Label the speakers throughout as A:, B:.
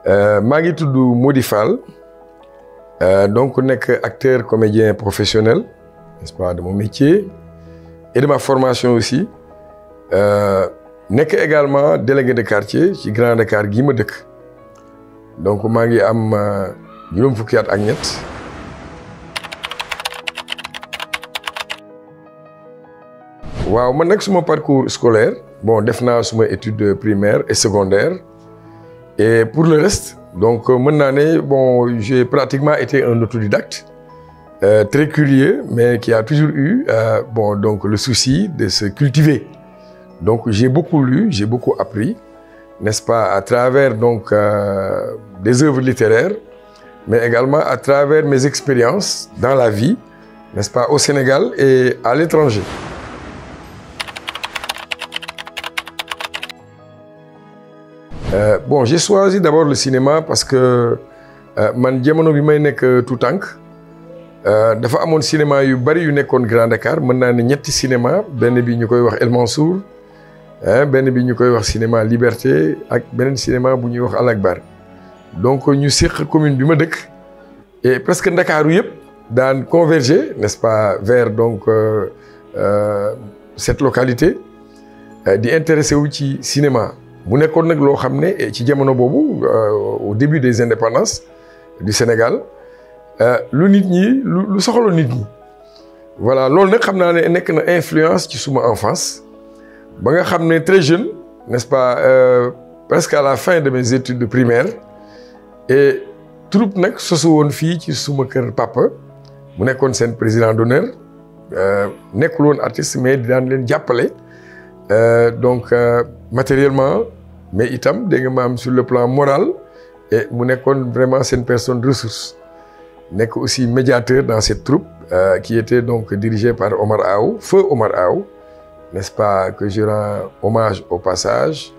A: maa ngi tudd Mody Fall donc nekk acteur comédien professionnel, n'est-ce pas, de mon métier et de ma formation aussi. Nekk également délégué de quartier ci Grand Dakar gii ma dëkk. Donc maa ngi am juróom fukki at ak ñett. waaw man nag suma parcours scolaire bon def naa suma études primaires et secondaires et pour le reste donc mën naa ne bon j'ai pratiquement été un autodidacte très curieux mais qui a toujours eu bon donc le souci de se cultiver. Donc j'ai beaucoup lu, j'ai beaucoup appris, n'est-ce pas, à travers donc des œuvres littéraires, mais également à travers mes expériences dans la vie, n'est-ce pas, au Sénégal et à l'étranger. Bon, j'ai choisi d'abord le cinéma parce que man jamono bi may nekk tout tànk dafa amoon cinéma yu bari yu nekkoon Grand Dakar mën naa ne ñetti cinéma benn bi ñu koy wax El Mansour benn bi ñu koy wax cinéma Liberté ak beneen cinéma bu ñuy wax Al Akbar. Donc ñu séq commune bi ma dëkk et presque Ndakaaru yëpp daan converger, n'est-ce pas, vers donc cette localité di intéressé wu ci cinéma. mu nekkoon nag loo xam ne ci jamono boobu au début des indépendances du Sénégal lu nit ñi lu soxla nit ñi. voilà loolu nag xam naa ne nekk na influence ci suma enfance ba nga xam ne très jeune, n'est-ce pas, presque à la fin de mes études primaires et troupe nag sosu woon fii ci suma kër papa mu nekkoon seen président d'honneur nekkul woon artiste mais di daan leen jàppale donc matériellement. Mais itam dégg nga maam sur le plan moral et mu nekkoon vraiment seen personne ressource nekk aussi médiateur dans cette troupe qui était donc dirigée par Omar Aw, feu Omar Aw, n'est-ce pas, que je rends hommage au passage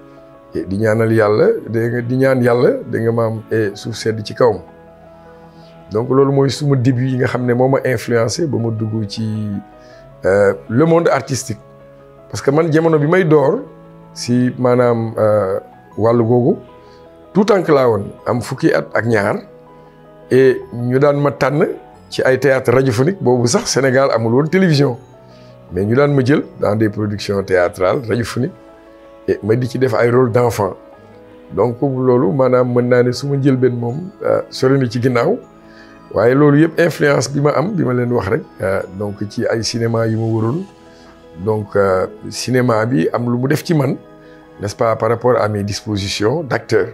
A: et di ñaanal yàlla dégg nga di ñaan yàlla dégg nga maam et suuf sedd ci kawam. Donc loolu mooy suma début yi nga xam ne moo ma influencé ba ma dugg ci le monde artistique parce que man jamono bi may door. Si maanaam wàllu googu tout tànk laa woon am fukki at ak ñaar et ñu daan ma tànn ci ay théâtre radiophonique boobu sax Sénégal amul woon télévision mais ñu daan ma jël dans des productions théâtrales radiophoniques et ma di ci def ay rôle d'enfant. Donc loolu maanaam mën naa ne su ma jël benn moom sori na ci ginnaaw waaye loolu yëpp influence bi ma am bi ma leen wax rek donc ci ay cinéma yu ma waroon. Donc cinéma bi am lu mu def ci man, n'est-ce pas, par rapport à mes dispositions d'acteur.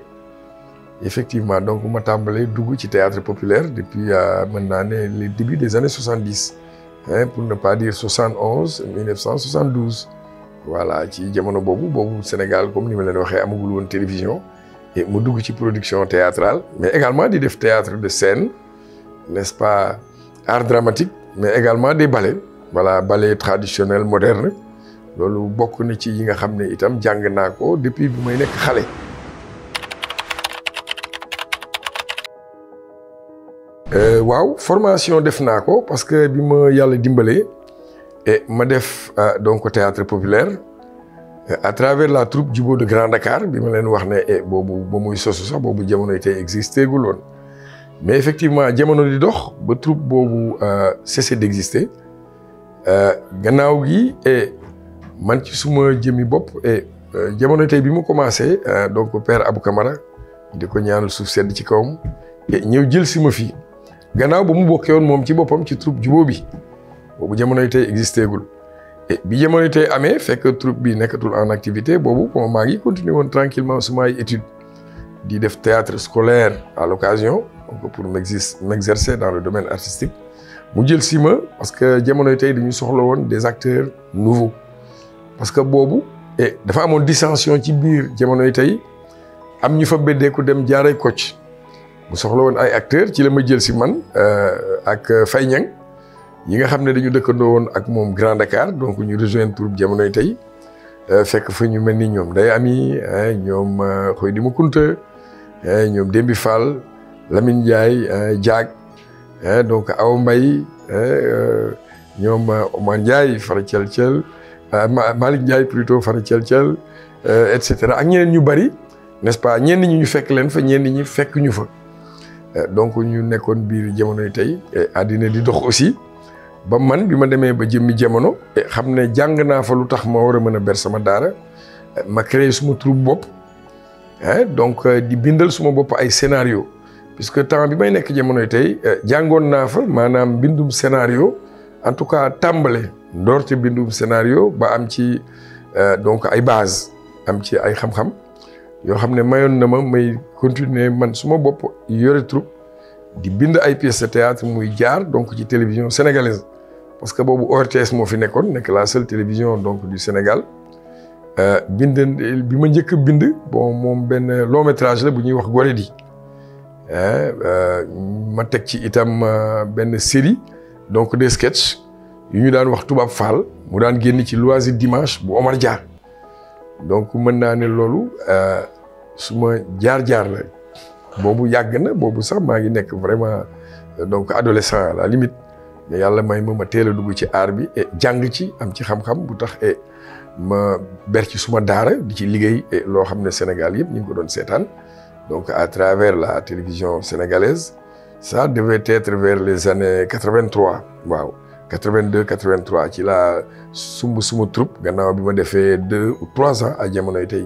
A: Effectivement donc ma tàmbalee dugg ci théâtre populaire depuis mën naa ne les débuts des années 70 pour ne pas dire 71 1972. Voilà ci jamono boobu Sénégal comme ni ma leen waxee amagul woon télévision et mu dugg ci production théâtrale mais également di def théâtre de scène, n'est-ce pas, art dramatique mais également des ballets. Voilà, ballet traditionnel moderne loolu bokk na ci yi nga xam ne itam jàng naa ko depuis bi may nekk xale. waaw formation def naa ko parce que bi ma yàlla dimbalee et ma def donc théâtre populaire à travers la troupe Djibo de Grand Dakar bi ma leen wax ne boobu ba muy sosu sax boobu jamono tey existé gul woon mais effectivement jamono di dox ba troupe boobu cessé d'exister. Gannaaw gi et man ci suma jëmmi bopp et jamono tey bi mu commencé donc père Abou Camara di ko ñaanal suuf sedd ci kawam et ñëw jël si ma fii gannaaw ba mu bokkee woon moom ci boppam ci troupe Djibo bi boobu jamono tey existé gul et bi jamono tey amee fekk troupe bi nekkatul en activité boobu bon maa ngi continuer woon tranquillement suma ay études di def théâtre scolaire à l'occasion donc pour m'exercer dans le domaine artistique. mu jël si ma parce que jamonoy tey dañu soxla woon des acteurs nouveaux parce que boobu et dafa amoon dissension ci biir jamonoy tey am ñu fa beddeeku dem jaaray Kocc mu soxla woon ay acteurs ci la ma jël si man ak Faye Niang yi nga xam ne dañu dëkkandoo woon ak moom Grand Dakar donc ñu rejoindre troupe jamonoy tey fekk fa ñu mel ni ñoom Ndeye Ami ñoom Xoy di ma Kunta ñoom Dembi Fall Lamine Ndiaye Diag donc Awa Mbaye ñoom Omar Ndiaye Fara Thiel Thiel Malick Ndiaye plutôt Fara Thiel Thiel et cetera ak ñeneen ñu bari n'est-ce pas ñenn ñi ñu fekk leen fa ñenn ñi fekk ñu fa donc ñu nekkoon biir jamonoy tey àddina di dox aussi ba man bi ma demee ba jëmmi jamono xam ne jàng naa fa lu tax ma war a mën a ber sama daara ma créé suma troupe bopp donc di bindal suma bopp ay scénario puisque temps bi may nekk jamonoy tey jàngoon naa fa maanaam bindum scénario en tout cas tàmbale ndoorte bindum scénario ba am ci donc ay base am ci ay xam-xam yoo xam ne mayoon na ma may continuer man suma bopp yore troupe di bind ay pièces de théâtre muy jaar donc ci télévision sénégalaise parce que boobu ORTS moo fi nekkoon nekk la seule télévision donc du Sénégal bind bi ma njëkk a bind bon moom benn long métrage la bu ñuy wax Goredi ma teg ci itam benn série donc des sketchs yu ñu daan wax Tubaab Fall mu daan génn ci Loisir Dimanche bu Omar Dia donc mën naa ne loolu suma jaar-jaar la boobu yàgg na boobu sax maa ngi nekk vraiment donc adolescent à la limite mais yàlla may ma teel a dugg ci art bi et jàng ci am ci xam-xam bu tax et ma ber ci suma daara di ci liggéey et loo xam ne Sénégal yëpp ñu ngi ko doon seetaan donc à travers la télévision sénégalaise ça devait être vers les années 83 waaw 82 83 ci la sumb suma troupe gannaaw bi ma defee 2 ou 3 ans à jamonoy tey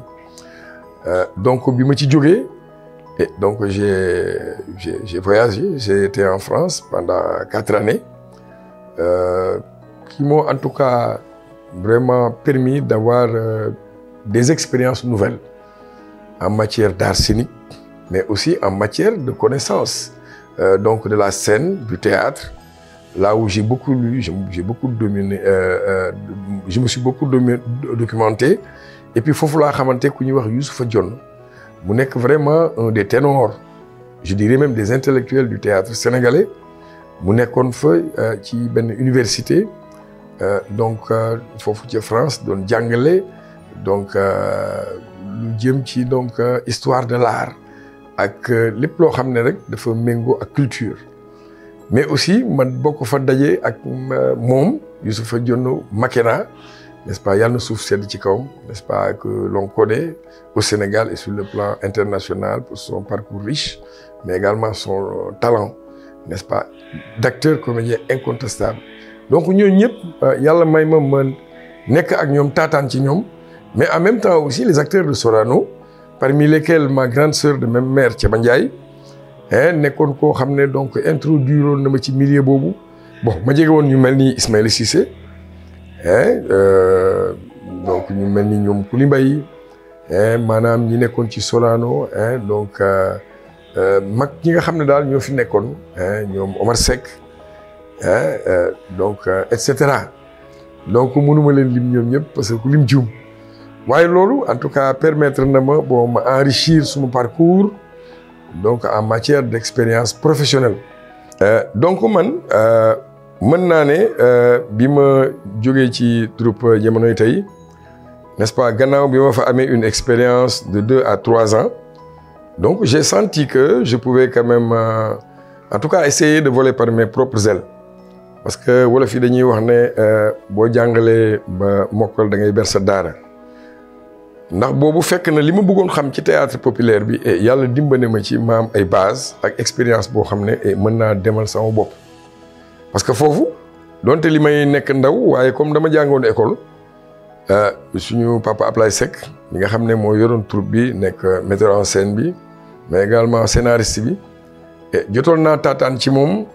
A: donc bi ma ci jógee et donc j'ai voyagé j'ai été en France pendant 4 années qui m'ont en tout cas vraiment permis d'avoir des expériences nouvelles en matière d'art scénique mais aussi en matière de connaissances donc de la scène, du théâtre, là où j'ai beaucoup lu, j'ai beaucoup dominé, je me suis beaucoup documenté. Et puis, il faut que je sache Youssoupha Dione, mu nekk vraiment un des ténors, je dirais même des intellectuels du théâtre sénégalais. mu nekkoon fa ci benn université donc foofu ci France doon jàngale donc lu jëm ci donc histoire de l'art ak lépp loo xam ne rek dafa méngoo ak culture mais aussi man bokk fa daje ak moom Youssoupha Dione Makena n'est-ce pas yàlla na suuf sedd ci kawam n'est-ce pas que l'on connaît au Sénégal et sur le plan international pour son parcours riche mais également son talent n'est-ce pas d'acteur comédien incontestable donc ñooñu ñëpp yàlla may ma nekk ak ñoom taataan ci ñoom mais en même temps aussi les acteurs de Sorano parmi lesquels ma grande sœur de même mère Thiaba Ndiaye nekkoon koo xam ne donc introduiroon na ma ci milieu boobu bon ma jege woon ñu mel ni Ismaïla Cissé donc ñu mel ni ñoom Kouly Mbaye maanaam ñi nekkoon ci Sorano donc mag ñi nga xam ne daal ñoo fi nekkoon ñoom Omar Seck donc et cetera donc mënuma leen lim ñoom ñëpp parce que ku lim juum waaye loolu en tout cas permettre na ma bon ma enrichir suma parcours donc en matière d'expérience professionnelle. donc man mën naa ne bi ma jógee ci troupe jamonoy tey n'est-ce pas gannaaw bi ma fa amee une expérience de 2 à 3 ans. Donc j'ai senti que je pouvais quand même en tout cas essayer de voler par mes propres ailes parce que wolof yi dañuy wax ne boo jàngalee ba mokkal da ngay ber sa daara ndax boobu fekk na li ma bëggoon xam ci théâtre populaire bi et yàlla dimbane ma ci ma am ay base ak expérience boo xam ne mën naa demal sama bopp parce que foofu donte li may nekk ndaw waaye comme dama jàngoon école suñu papa Ablaye Seck mi nga xam ne moo yoroon troupe bi nekk metteur en scène bi mais également scénariste bi jotoon naa taataan ci moom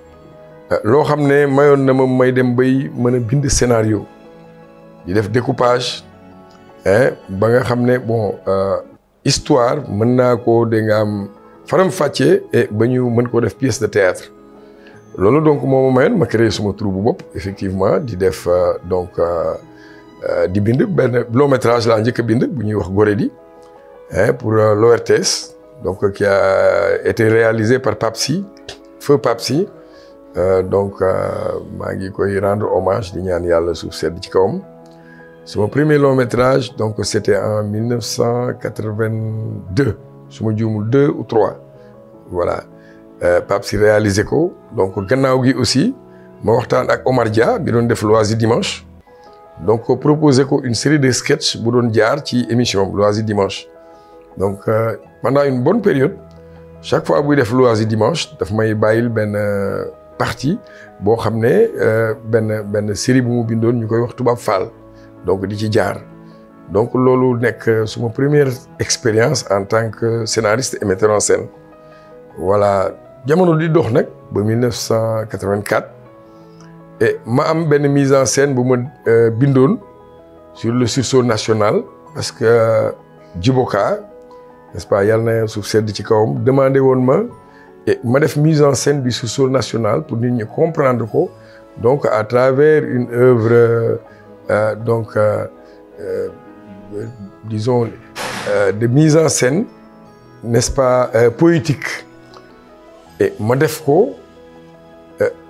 A: loo xam ne mayoon na ma may dem bay mën a bind scénario di def découpage ba nga xam ne bon histoire mën naa ko da nga am faram fàccee ba ñu mën koo def pièce de théâtre loolu donc moo ma mayoon ma créé suma troupe bu bopp effectivement di def donc di bind benn long métrage laa njëkk a bind bu ñuy wax Goredi pour l'ORTS donc qui a été réalisé par Papsi feu Papsi donc maa ngi koy rendre hommage di ñaan yàlla suuf sedd ci kawam sama premier long métrage donc c'était en 1982 su ma juumul 2 ou 3 voilà Papsi réalisé ko donc gannaaw gi aussi ma waxtaan ak Omar Dia bi doon def Loisir Dimanche donc proposé ko une série de sketchs bu doon jaar ci émission Loisir Dimanche donc pendant une bonne période chaque fois buy def loisir dimanche daf may bàyyil benn partie boo xam ne benn série bu mu bindoon ñu koy wax Tubaab Fall donc di ci jaar donc loolu nekk suma première expérience en tant que scénariste et metteur en scène voilà jamono di dox nag ba 1984 et ma am benn mise en scène bu ma bindoon sur le sursaut national parce que Djiboka n'est-ce pas yàlla na suuf sedd ci kawam demandé woon ma et ma def mise en scène du sursaut national pour nit ñi comprendre ko donc à travers une œuvre disons de mise en scène n'est-ce pas poétique et ma def ko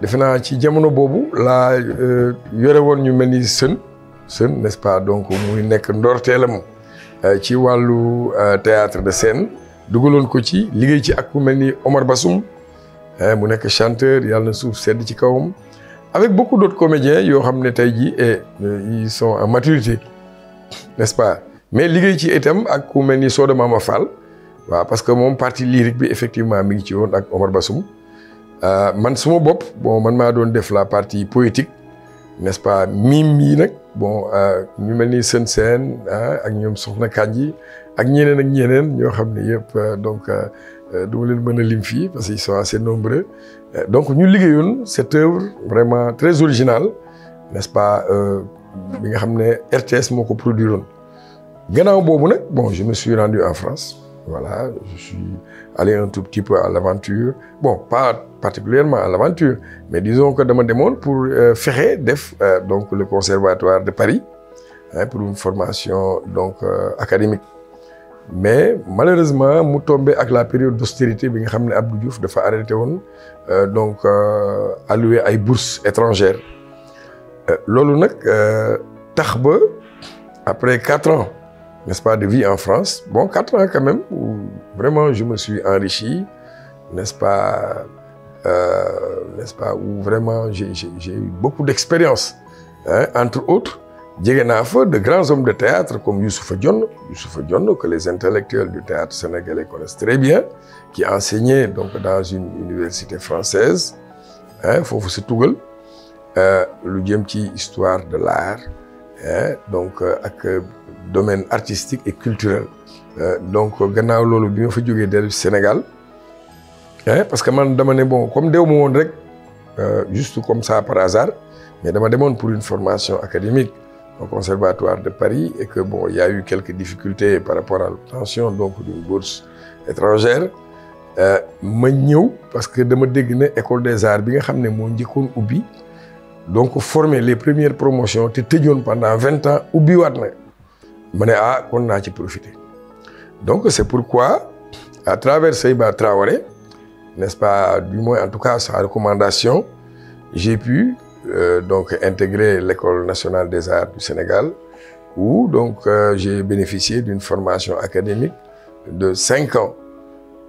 A: defe naa ci jamono boobu laa yore woon ñu mel ni sën n'est-ce pas donc muy nekk ndorteelam ci wàllu théâtre de scène dugaloon ko ci liggéey ci ak ku mel ni Omar Bassoum mu nekk chanteur yàlla na suuf sedd ci kawam avec beaucoup d'autres comédiens yoo xam ne tey jii ils sont en maturité n'est-ce pas mais liggéey ci itam ak ku mel ni Soda Mama Fall waaw parce que moom partie lyrique bi effectivement mi ngi ci woon ak Omar Bassoum man suma bopp bon man maa doon def la partie poétique n'est-ce pas mime yi nag bon ñu mel ni Sën Sène ak ñoom Soxna Kanji ak ñeneen ñoo xam ne yëpp donc du ma leen mën a lim fii parce qu'ils sont assez nombreux donc ñu liggéeyoon cette œuvre vraiment très originale n'est-ce pas bi nga xam ne RTS moo ko produiroon gannaaw boobu nag bon je me suis rendu en France voilà je suis allé un tout petit peu à l'aventure bon pas particulièrement à l'aventure mais disons que dama demoon pour fexe def donc le conservatoire de Paris pour une formation donc académique mais malheureusement mu tombé ak la période d'austérité bi nga xam ne Abdou Diouf dafa arrêté woon donc allouer ay bourses étrangères loolu nag tax ba après 4 ans n'est-ce pas de vie en France bon 4 ans quand même où vraiment je me suis enrichi n'est-ce pas où vraiment j'ai eu beaucoup d'expérience entre autres jege naa fa de grands hommes de théâtre comme Youssoupha Dione que les intellectuels du théâtre sénégalais connaissent très bien qui enseignait donc dans une université française foofu si Tugal lu jëm ci histoire de l'art donc ak domaine artistique et culturel donc gannaaw loolu bi ma fa jógee dellu Sénégal parce que man dama ne bon comme dew ma woon rek juste comme ça par hasard mais dama demoon pour une formation académique au conservatoire de Paris et que bon il y a eu quelques difficultés par rapport à l'obtention donc d'une bourse étrangère ma ñëw parce que dama dégg ne école des arts bi nga xam ne moo njëkkoon ubbi donc former les premières promotions te tëjoon pendant 20 ans ubbiwaat na ma ne kon naa ci profiter donc c'est pourquoi à travers Seyba Traoré n'est-ce pas du moins en tout cas sa recommandation j'ai pu donc intégrer l'école nationale des arts du Sénégal où donc j'ai bénéficié d'une formation académique de 5 ans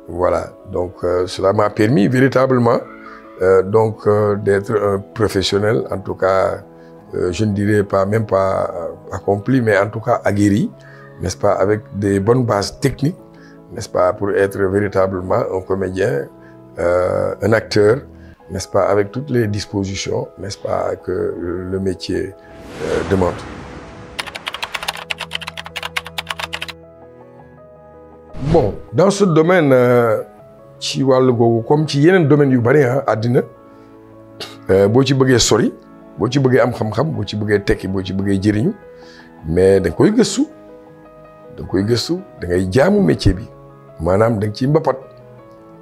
A: voilà donc cela m'a permis véritablement donc d'être un professionnel en tout cas je ne dirais pas même pas accompli mais en tout cas aguerri n'est-ce pas avec des bonnes bases techniques n'est-ce pas pour être véritablement un comédien un acteur n'est-ce pas avec toutes les dispositions n'est-ce pas que le métier demande. Bon dans ce domaine ci wàllu googu comme ci yeneen domaines yu bari àddina boo ci bëggee sori boo ci bëggee am xam-xam boo ci bëggee tekki boo ci bëggee jëriñu mais da nga koy gëstu da ngay jaamu métier bi maanaam da nga ciy mbapat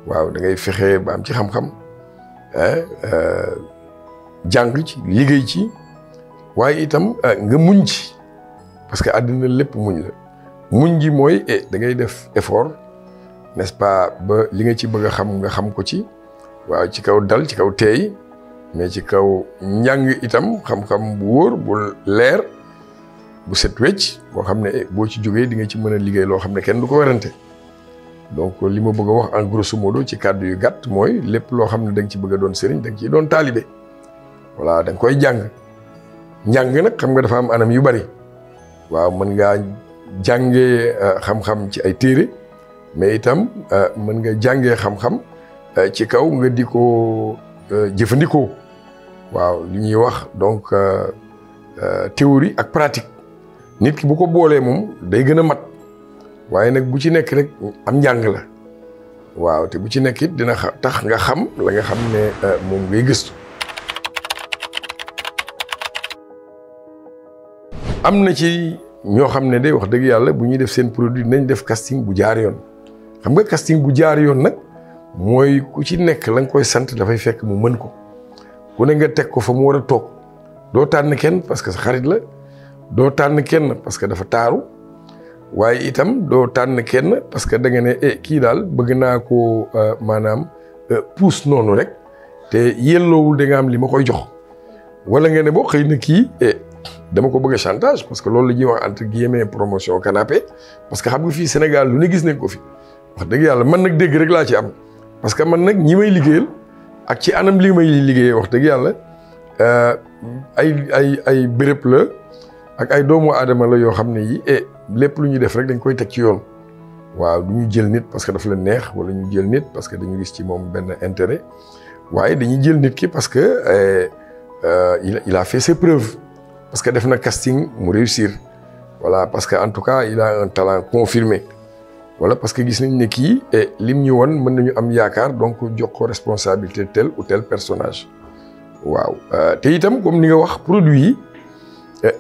A: waaw da ngay fexe ba am ci xam-xam jàng ci liggéey ci waaye itam nga muñ ci parce que àddina lépp muñ la muñ ji mooy da ngay def effort n'est-ce pas ba li nga ci bëgg a xam nga xam ko ci waaw ci kaw dal ci kaw teey mais ci kaw njàng itam xam-xam bu wóor bu leer bu set wecc boo xam ne boo ci jógee di nga ci mën a liggéey loo xam ne kenn du ko werante donc li ma bëgg a wax en grosso modo ci kàddu yu gàtt mooy lépp loo xam ne da nga ci bëgg a doon sëriñ da nga ciy doon taalibe voilà da nga koy jàng njàng nag xam nga dafa am anam yu bari waaw mën ngaa jàngee xam-xam ci ay téere mais itam mën nga jàngee xam-xam ci kaw nga di ko jëfandikoo waaw li ñuy wax donc théorie ak pratique nit ki bu ko boolee moom day gën a mat waaye nag bu ci nekk rek am njàng la waaw te bu ci nekk it dina tax nga xam la nga xam ne moom ngay gëstu. am na ci ñoo xam ne day wax dëgg yàlla bu ñuy def seen produit nañ def casting bu jaar yoon xam nga casting bu jaar yoon nag mooy ku ci nekk la nga koy sant dafay fekk mu mën ko ku ne nga teg ko fa mu war a toog doo tànn kenn parce que sa xarit la doo tànn kenn parce que dafa taaru waaye itam doo tànn kenn parce que da nga ne kii daal bëgg naa ko maanaam puus noonu rek te yelloowul da nga am li ma koy jox wala nga ne boo xëy na kii dama ko bëgg a chantage parce que loolu la ñuy wax entre guillemets promotion canapé parce que xam nga fii Sénégal lu ne gis nañ ko fi wax dëgg yàlla man nag dégg rek laa ci am parce que man nag ñi may liggéeyal ak ci anam li may liggéeyee wax dëgg yàlla ay béréb la ak ay doomu aadama la yoo xam ne yi lépp lu ñuy def rek dañ koy teg ci yoon waaw du ñu jël nit parce que dafa la neex wala ñu jël nit parce que dañu gis ci moom benn intérêt waaye dañuy jël nit ki parce que il a fait ses preuves parce que def na casting mu réussir voilà parce que en tout cas il a un talent confirmé voilà parce que gis nañ ne kii lim ñu woon mën nañu am yaakaar donc jox ko responsabilité tel ou tel personnage waaw te itam comme ni nga wax produit yi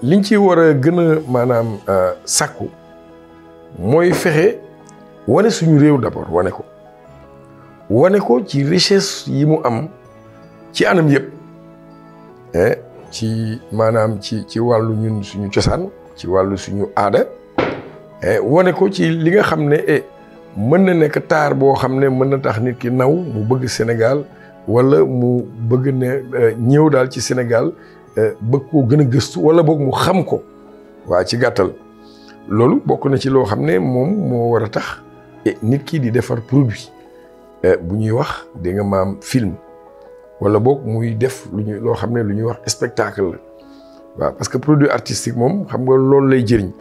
A: liñ ci war a gën a maanaam sàkku mooy fexe wane suñu réew d'abord wane ko ci richesse yi mu am ci anam yëpp ci maanaam ci wàllu ñun suñu cosaan ci wàllu suñu aada wane ko ci li nga xam ne mën na nekk taar boo xam ne mën na tax nit ki naw mu bëgg Sénégal wala mu bëgg ne ñëw daal ci Sénégal bëgg koo gën a gëstu wala boog mu xam ko waa ci gàttal loolu bokk na ci loo xam ne moom moo war a tax nit ki di defar produit bu ñuy wax di nga maam film wala boog muy def loo xam ne lu ñuy wax spectacle la waaw parce que produit artistique moom xam nga loolu lay jëriñ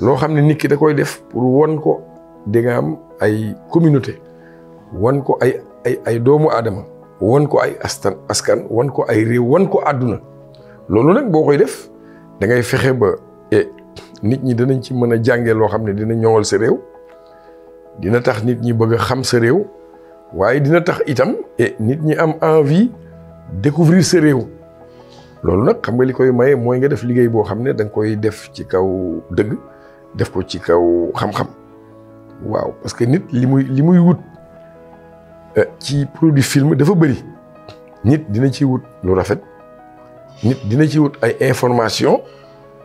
A: loo xam ne nit ki da koy def pour wan ko di nga am ay communauté wan ko ay doomu aadama wan ko ay askan wan ko ay réew wan ko àdduna loolu nag boo koy def da ngay fexe ba nit ñi danañ ci mën a jàngee loo xam ne dina ñoŋal sa réew dina tax nit ñi bëgg a xam sa réew waaye dina tax itam nit ñi am envie découvrir sa réew loolu nag xam nga li koy maye mooy nga def liggéey boo xam ne da nga koy def ci kaw dëgg def ko ci kaw xam-xam waaw parce que nit li muy wut ci produit film dafa bëri nit dina ci wut lu rafet nit dina ci wut ay information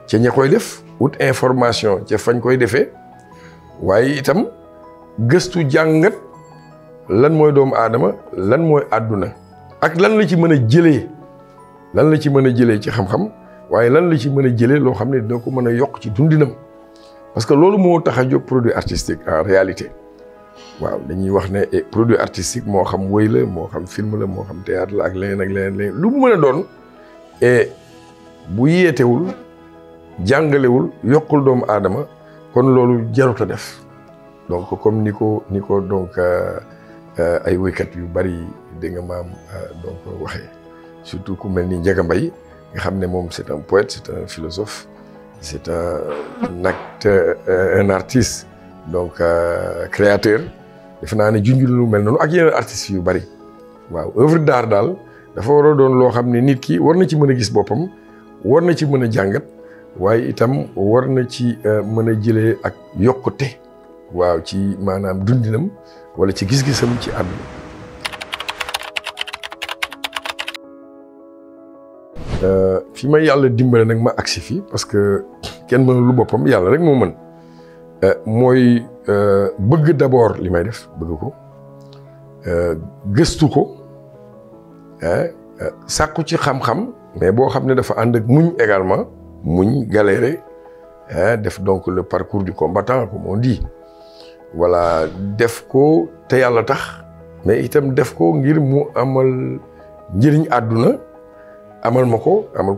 A: ca ña koy def wut information ca fañ koy defee waaye itam gëstu jàngat lan mooy doomu aadama lan mooy àdduna ak lan la ci mën a jëlee ci xam-xam waaye lan la ci mën a jëlee loo xam ne dina ko mën a yokk ci dundinam parce que loolu moo tax a jóg produit artistique en réalité waaw dañuy wax ne produit artistique moo xam wëy la moo xam film la moo xam théâtre la ak leneen lu mu mën a doon bu yeetewul jàngalewul yokkul doomu aadama kon loolu jarut a def donc comme ni ko donc ay woykat yu bari dégg nga maam donc waxee surtout ku mel ni Ndiaga Mbaye nga xam ne moom c'est un poète c'est un philosophe c'est un artiste donc créateur defe naa ne junj lu mel noonu ak yeneen artistes yu bari waaw œuvre d'art daal dafa war a doon loo xam ne nit ki war na ci mën a gis boppam war na ci mën a jàngat waaye itam war na ci mën a jëlee ak yokkute waaw ci maanaam dundinam wala ci gis-gisam ci àdduna. fi ma yàlla dimbale nag ma agsi fi parce que kenn mënul lu boppam yàlla rek moo mën mooy bëgg d'abord li may def bëgg ko gëstu ko sàkku ci xam-xam mais boo xam ne dafa ànd ak muñ également muñ galéré def donc le parcours du combattant comme on dit voilà def ko te yàlla tax mais itam def ko ngir mu amal njëriñ àdduna amal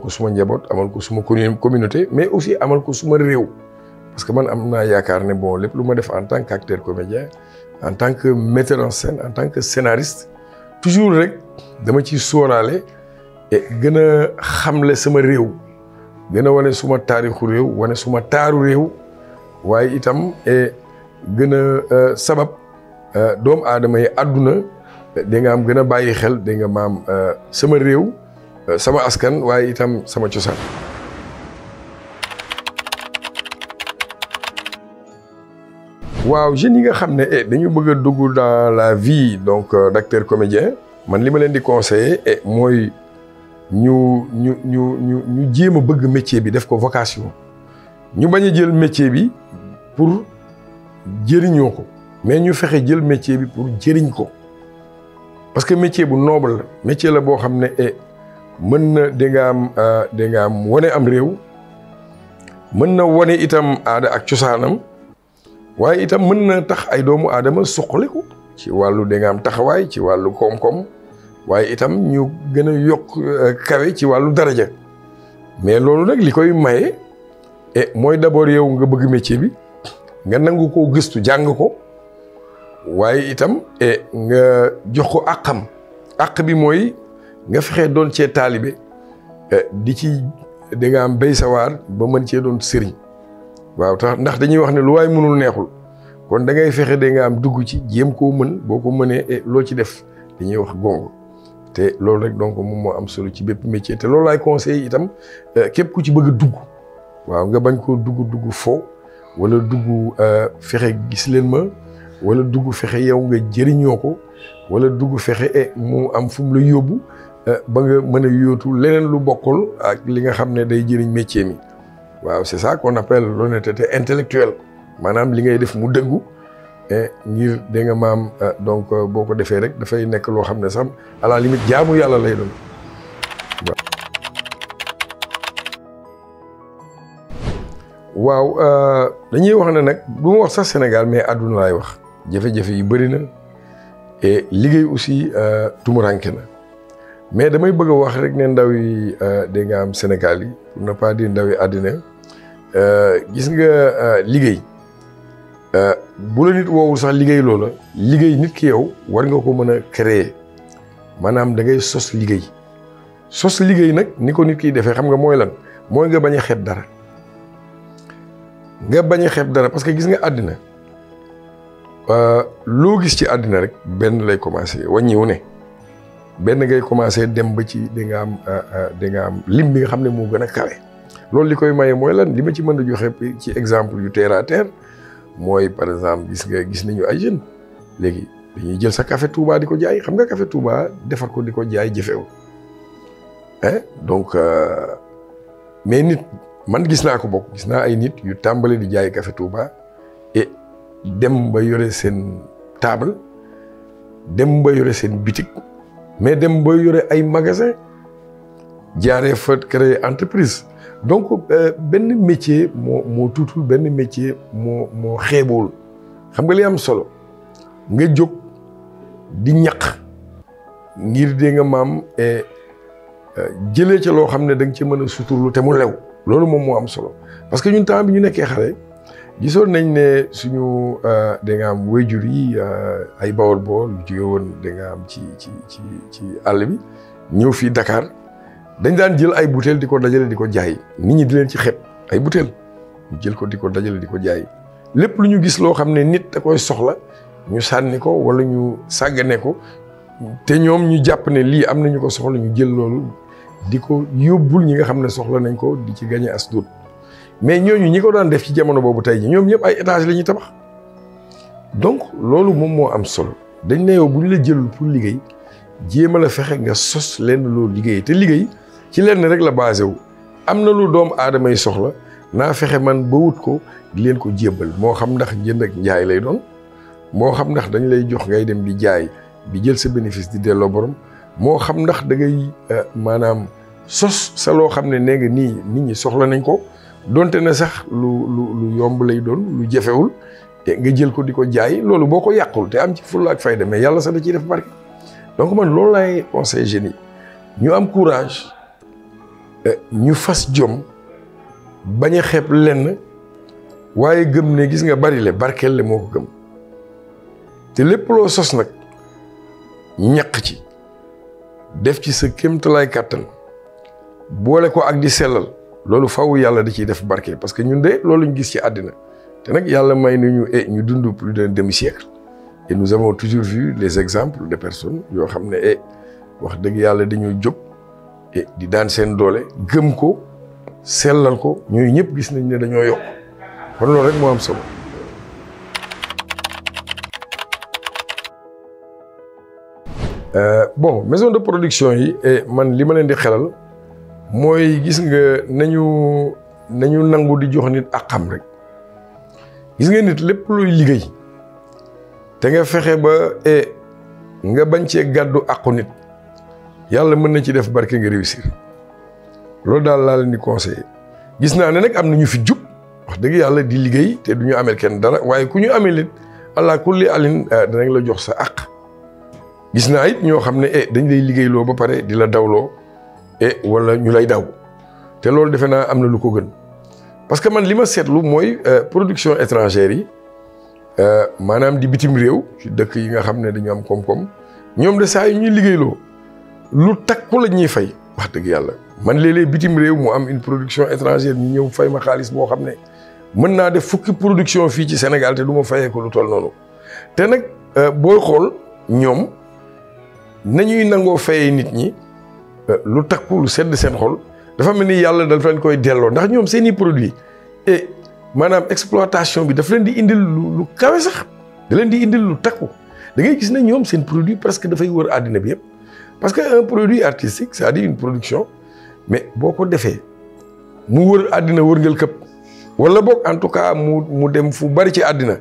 A: ko suma njaboot amal ko suma communauté mais aussi amal ko suma réew parce que man am naa yaakaar ne bon lépp lu ma def en tant qu'acteur comédien en tant que metteur en scène en tant que scénariste toujours rek dama ciy sóoraale et gën a xamle sama réew gën a wane suma taarixu réew wane suma taaru réew waaye itam gën a sabab doomu aadama yi àdduna da nga am gën a bàyyi xel da nga maam sama réew sama askan waaye itam sama cosaan. waaw jeunes yi nga xam ne dañu bëgg a dugg dans la vie donc d'acteur comédien man li ma leen di conseiller mooy ñu jéem a bëgg métier bi def ko vocation ñu bañ a jël métier bi pour jëriñoo ko mais ñu fexe jël métier bi pour jëriñ ko parce que métier bu noble la métier la boo xam ne mën na da nga am wane am réew mën na wane itam aada ak cosaanam waaye itam mën na tax ay doomu aadama suqaliku ci wàllu da nga am taxawaay ci wàllu koom-koom waaye itam ñu gën a yokk kawe ci wàllu daraja mais loolu nag li koy maye mooy d'abord yow nga bëgg métier bi nga nangu koo gëstu jàng ko waaye itam nga jox ko àqam àq bi mooy nga fexe doon cee taalibe di ci da nga am béy sawaar ba mën cee doon sëriñ waaw tax ndax dañuy wax ne lu waay mënul neexul kon da ngay fexe da nga am dugg ci jéem koo mën boo ko mënee loo ci def dañuy wax gongo te loolu rek donc moom moo am solo ci bépp métier te loolu laay conseillé itam képp ku ci bëgg a dugg waaw nga bañ koo dugg fo wala dugg fexe gis leen ma wala dugg fexe yow nga jëriñoo ko wala dugg fexe mu am fu mu la yóbbu ba nga mën a yóotu leneen lu bokkul ak li nga xam ne day jëriñ métier mi waaw c'est ça qu'on appelle l'honnêteté intellectuelle maanaam li ngay def mu dëggu ngir da nga maam donc boo ko defee rek dafay nekk loo xam ne sax à la limite jaamu yàlla lay doon waaw dañuy wax ne nag du ma wax sax Sénégal mais àdduna laay wax jafe-jafe yi bëri na et liggéey aussi tumuranke na mais damay bëgg a wax rek ne ndaw yi da nga am Sénégal yi pour ne pas dire ndaw yi àddina gis nga liggéey bu la nit woowul sax liggéey loola liggéey nit ki yow war nga ko mën a créer maanaam da ngay sos liggéey nag ni ko nit kiy defee xam nga mooy lan mooy nga bañ a xeeb dara parce que gis nga àddina loo gis ci àddina rek benn lay commencer wàññiwu ne benn ngay commencer dem ba ci da nga am lim bi nga xam ne moo gën a kawe loolu li koy maye mooy lan li ma ci mën a joxe ci exemple yu terre à terre mooy par exemple gis nañu ay jeunes léegi dañuy jël sa café Touba di ko jaay xam nga café Touba defar ko di ko jaay jëfewul donc mais nit man gis naa ko bokk gis naa ay nit yu tàmbale di jaay café Touba et dem ba yore seen table dem ba yore seen boutique mais dem ba yore ay magasin jaaree fa créer entreprise donc benn métier moo tuutul benn métier moo xeebool xam nga li am solo nga jóg di ñaq ngir dee nga maam jëlee ca loo xam ne da nga ci mën a suturlu te mu lew loolu moom moo am solo parce que ñun temps bi ñu nekkee xale gisoon nañ ne suñu da nga am wayjur yi ay bawol bool yu jóge woon da nga am ci àll bi ñëw fii Dakar dañ daan jël ay butéel di ko dajale di ko jaay nit ñi di leen ci xeeb ay butéel ñu jël ko di ko dajale di ko jaay lépp lu ñu gis loo xam ne nit da koy soxla ñu sànni ko wala ñu sàggane ko te ñoom ñu jàpp ne lii am nañu ko soxla ñu jël loolu di ko yóbbul ñi nga xam ne soxla nañ ko di ci gagner as tuut mais ñooñu ñi ko daan def ci jamono boobu tey ji ñoom ñëpp ay étage la ñuy tabax donc loolu moom moo am solo dañ ne yow bu ñu la jëlul pour liggéey jéem a la fexe nga sos lenn loolu liggéey te liggéey ci lenn rek la basé wu am na lu doomu aadama yi soxla naa fexe man ba wut ko di leen ko jébbal moo xam ndax jënd ak njaay lay doon moo xam ndax dañ lay jox ngay dem di jaay di jël sa bénéfice di delloo borom moo xam ndax da ngay maanaam sos sa loo xam ne nee nga nii nit ñi soxla nañ ko donte na sax lu yomb lay doon lu jafewul te nga jël ko di ko jaay loolu boo ko yàqul te am ci fulla ak fayda mais yàlla sax da ciy def barke donc man loolu laay conseil jeunes yi ñu am courage ñu fas jom bañ a xeeb lenn waaye gëm ne gis nga bari le barkeel le moo ko gëm te lépp loo sos nag ñaq ci def ci sa kéemtalaay kàttan boole ko ak di sellal loolu faw yàlla da ciy def barke parce que ñun de loolu ñu gis ci àddina te nag yàlla may nañu ñu dund plus d'un demi-siècle et nous avons toujours vu les exemples de personnes yoo xam ne wax dëgg yàlla dañoo jóg di daan seen doole gëm ko sellal ko ñooyu ñëpp gis nañ ne dañoo yokk kon loolu rek moo am solo. Bon maison de production yi man li ma leen di xelal mooy gis nga nañu nangu di jox nit ak xam rek gis nga nit lépp luy liggéey te nga fexe ba nga bañ cee gàddu àqu nit yàlla mën na ci def barke nga réussir loolu daal laa leen di conseiller gis naa ne nag am na ñu fi jub wax dëgg yàlla di liggéey te du ñu amel kenn dara waaye ku ñu amee leen allah kulli alin danañ la jox sa àq gis naa it ñoo xam ne dañ lay liggéeyloo ba pare di la dawloo wala ñu lay daw te loolu defe naa am na lu ko gën parce que man li ma seetlu mooy production étrangère yi maanaam di bitim réew ci dëkk yi nga xam ne dañu am koom-koom ñoom de saa yu ñuy liggéeyloo lu takku la ñuy fay wax dëgg yàlla man léeg-léeg bitim réew mu am une production étrangère ñu ñëw fay ma xaalis boo xam ne mën naa def fukki production fii ci Sénégal te du ma fayee ko lu toll noonu te nag booy xool ñoom nañuy nangoo fayee nit ñi lu takku lu sedd seen xol dafa mel ni yàlla dafa leen koy delloo ndax ñoom seen i produits maanaam exploitation bi dafa leen di indil lu kawe sax da leen di indil lu takku da ngay gis ne ñoom seen produit presque dafay wër àddina bi yëpp parce que un produit artistique c'est-à-dire une production mais boo ko defee mu wër àddina wërngal këpp wala boog en tout cas mu dem fu bari ci àddina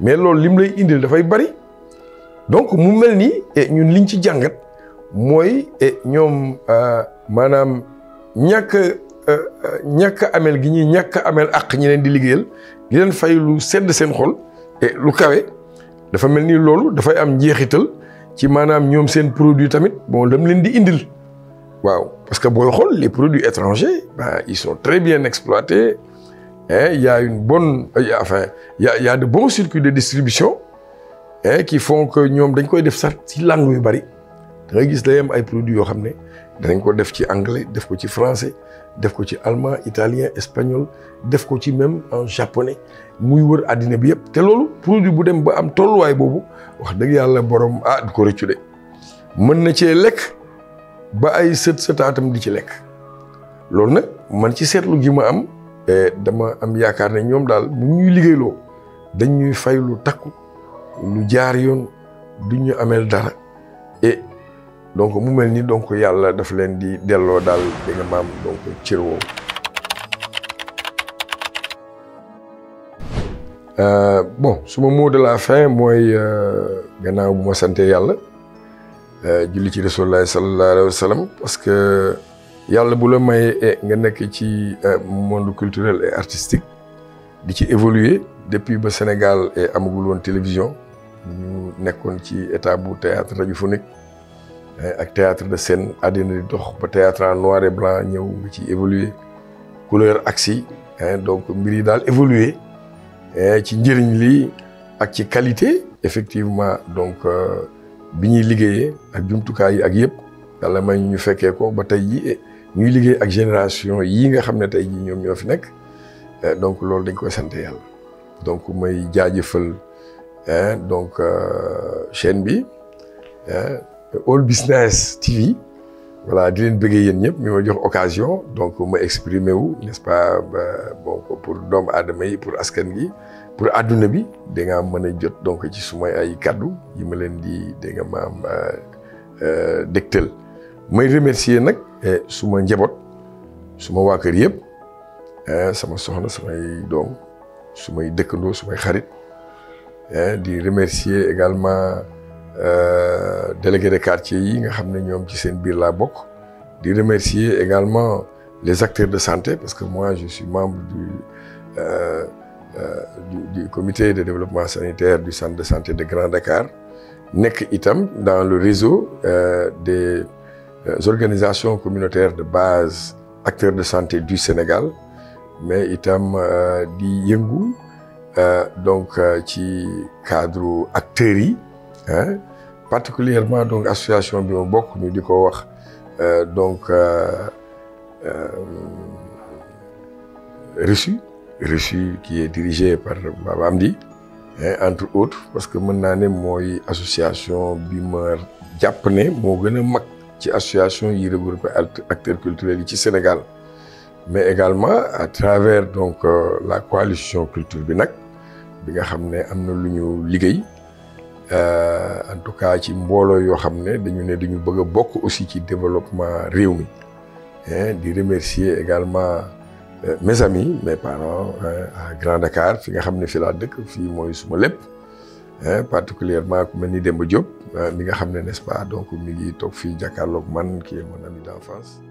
A: mais loolu lim lay indil dafay bari donc mu mel ni ñun liñ ci jàngat mooy ñoom maanaam ñàkk amel gi ñuy ñàkk amel ak ñi leen di liggéeyal di leen fay lu sedd seen xol lu kawe dafa mel ni loolu dafay am njeexital ci maanaam ñoom seen produit tamit bon dam leen di indil waaw parce que booy xool les produits étrangers ils sont très bien exploités il y a une bonne enfin il y a de bons circuits de distribution qui font que ñoom dañ koy def sax ci langue yu bari da ngay gis day am ay produits yoo xam ne danañ ko def ci anglais def ko ci français def ko ci allemand italien espagnol def ko ci même en japonais muy wër àddina bi yëpp te loolu produit bu dem ba am tolluwaay boobu wax dëgg yàlla borom du ko rëccu de mën na cee lekk ba ay sëtaatam di ci lekk loolu nag man ci seetlu gi ma am dama am yaakaar ne ñoom daal bu ñuy liggéeyloo dañ ñuy fay lu takku lu jaar yoon du ñu ameel dara donc mu mel ni donc yàlla daf leen di delloo daal da nga maam donc cër woowu. Bon suma mot de la fin mooy gannaaw bu ma sante yàlla julli ci Rasulullah sallallahu alayhi wa sallam parce que yàlla bu la mayee nga nekk ci monde culturel et artistique di ci évoluer depuis ba Sénégal amagul woon télévision ñu nekkoon ci état bu théâtre radiophonique ak théâtre de scène àddina di dox ba théâtre en noir et blanc ñëw nga ci évoluer couleur aksi donc mbir yi daal évoluer ci njëriñ li ak ci qualité effectivement donc bi ñuy liggéeyee ak jumtukaay yi ak yëpp yàlla may ñu fekkee ko ba tey ji ñuy liggéey ak génération yii nga xam ne tey ji ñoom ñoo fi nekk donc loolu dañ koy sant yàlla donc may jaajëfal donc chaîne bi All Business TV voilà di leen bëggee yéen ñëpp mi ma jox occasion donc ma exprimer wu n'est-ce pas bon pour doomu aadama yi pour askan gi pour adduna bi da nga mën a jot donc ci sumay ay kaddu yi ma leen di da nga maam dégtal may remercier nag suma njaboot suma waa kër yëpp sama soxna samay doom sumay dëkkandoo sumay xarit di remercier également délégué de quartier yi nga xam ne ñoom ci seen biir laa bokk di remercier également les acteurs de santé parce que moi je suis membre du comité de développement sanitaire du centre de santé de Grand Dakar nekk itam dans le réseau des organisations communautaires de base acteurs de santé du Sénégal mais itam di yëngu donc ci cadre acteurs yi hein, particulièrement donc association bi ma bokk ñu di ko wax donc RESU qui est dirigé par Baba Amdi entre autres parce que mën naa ne mooy association bi ma jàpp ne moo gën a mag ci association yi regroupé acteurs culturels yi ci Sénégal mais également à travers donc la coalition culture bi nag bi nga xam ne am na lu ñu liggéey en tout cas ci mbooloo yoo xam ne dañu bëgg a bokk aussi ci développement réew mi di remercier également mes amis mes parents à Grand Dakar fi nga xam ne fi laa dëkk fii mooy suma lépp particulièrement ku mel ni Demba Diop mi nga xam ne n'est-ce pas donc mi ngi toog fii jàkkaarloog man qui est mon ami d'enfance.